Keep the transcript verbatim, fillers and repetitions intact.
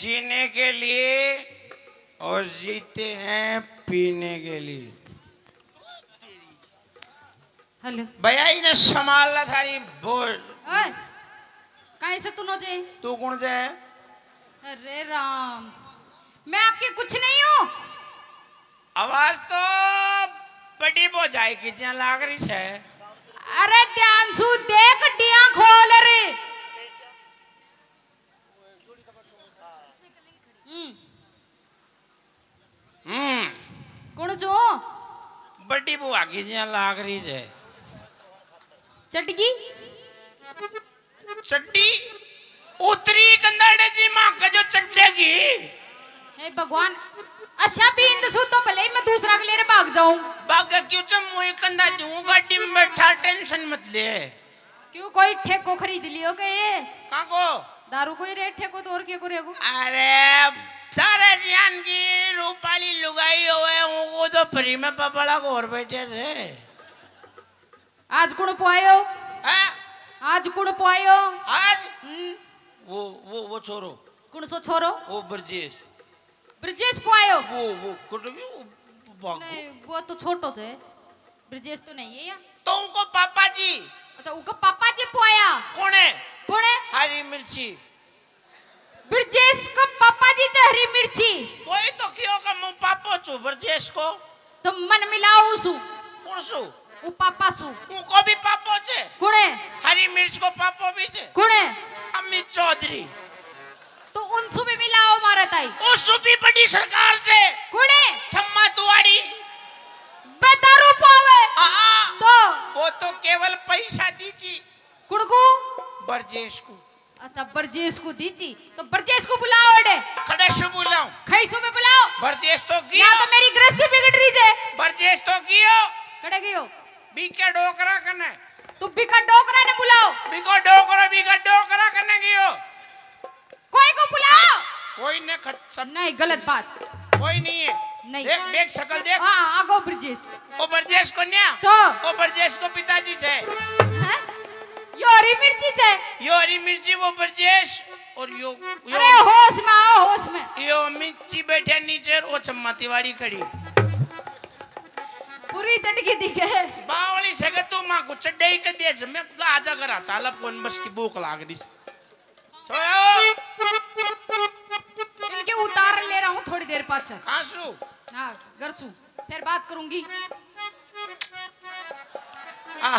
जीने के लिए और जीते हैं पीने के लिए। हेलो। भैया, इन्हें संभाल ला थारी बोल। ओए, कहीं से तू नो जे? तू कौन जे? अरे राम, मैं आपकी कुछ नहीं हूँ। आवाज तो बड़ी भौजाई की जियां लाग रही है। अरे ध्यान सू देख, डिया खोल रे। हम्म। हम्म। कौन चो? बड़ी बुआ की जियां लाग रही है। चटगी? चड्डी उतरी कंधाड़े जी मां के जो चड्डेगी। हे भगवान, अच्छा पींद सू तो भले ही मैं दूसरा के लेरे भाग जाऊं। भाग क्यों? जब मुई कंधा दूं, गाड़ी में बैठा, टेंशन मत ले। क्यों, कोई ठेको खरीद लियो के ये? कहाँ को? दारू को ही रेट ठेको तो और के को रेगो? अरे, सारे जियान की रूपाली लुगाई होवे, उनको तो फ्री में पपड़ा को और बैठे थे। आज कुण पुआयो? हैं? आज कुण पुआयो? आज? हम्म। वो, वो, वो छोरो। कुण सो छोरो? वो ब्रजेश। ब्रजेश पुआयो? वो, वो कुट भी वो भागो। नहीं, वो तो छोटो से। ब्रजेश तो नहीं है या? तो उनको पापा जी। अच्छा, उनको पापा जी पुआया? कौन है? कौन है? हरी मिर्ची। ब्रजेश को पापा जी चे हरी मिर्ची। कोई तो क्यों का मुंह पापो छू ब्रजेश को। तो मन मिलाओ उसू। कौन सू? वो पापा सू। उनको भी पापो छे। कुणे? हरी मिर्च को पापो भी छे। कुणे? अमित चौधरी। तो उनसू भी मिलाओ मारे ताई। उसू भी बड़ी सरकार से। कुणे? छम्मा दुआरी। बे दारू पावे। हाँ। तो? वो तो केवल पैसा दीची। कुणकू? ब्रजेश को। अच्छा, ब्रजेश को दीची, तो ब्रजेश को बुलाओ अड़े। कड़े से बुलाऊं? खई सू में बुलाओ। ब्रजेश तो गियो। या तो मेरी गृहस्थी बिगड़ रही जे। ब्रजेश तो गियो। कड़े गियो? बीके डोकरा कने। तू बीका डोकरा ने बुलाओ। बीको डोकरा, बीका डोकरा कने गियो। कोई को बुलाओ। कोई ने खत-, सब नहीं, गलत बात। कोई नहीं है। नहीं। देख, देख शकल देख। हाँ, आगो ब्रजेश। ओ ब्रजेश को न्या। तो? ओ ब्रजेश को पिताजी थे। हैं? यो हरी मिर्ची थे। यो हरी मिर्ची, वो ब्रजेश और यो, यो अरे होश में आओ, होश में। यो मिर्ची बैठे नीचे और वो छम्मा तिवारी खड़ी। पूरी चटकी दिखे। बावली से के तू माँ को चड्डे ही के दे, मैं आजा करा, चाल अब कौन बस की भूख लाग रही। छोड़ो। इनके उतार ले रहा हूँ थोड़ी देर पाछे। कहाँ सू? हाँ, घर सू। फिर बात करूंगी। आ,